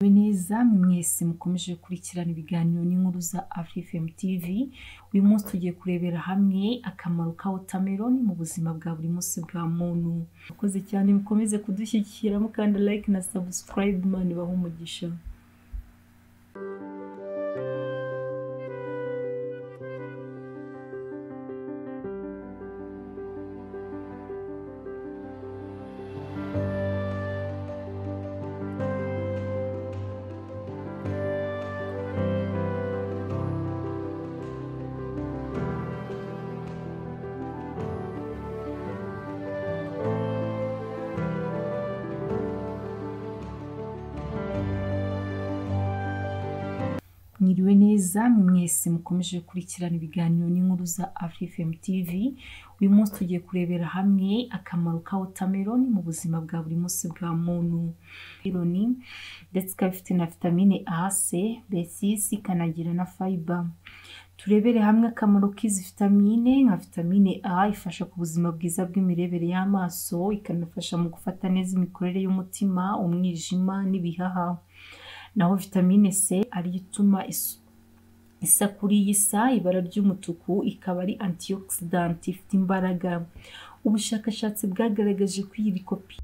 Neza mwese mukomeje gukurikirana ibiganiro n'inkuru za Afrifame TV. Uyu munsi tugiye kurebera hamwe akamaro ka watermelon mu buzima bwa buri munsi bwa muntu. Murakoze cyane, mukomeze kudushyigikira mukanda like na subscribe. Imana ibahe umugisha. Mwiriwe neza mwese mukomeje gukurikirana ibiganiro n'inkuru za Afrifame TV. Uyu munsi tugiye kurebera hamwe akamaro ka watermelon mu buzima bwa buri munsi bwa muntu. Melon ndetse ikaba ifite na vitamine A, C, B6, ikanagira na fiber. Turebere hamwe akamaro k'izi vitamine. Nka vitamine A ifasha ku buzima bwiza bw'imirebere y'amaso, ikanafasha mu gufata neza imikorere y'umutima, umwijima n'ibihaha. Naho vitamine C ariyo ituma isakuri y'isa ibara ry'umutuku, ikaba ari antioxidant ifite imbaraga. Ubushakashatsi bwagaragaje ko iyi lycopene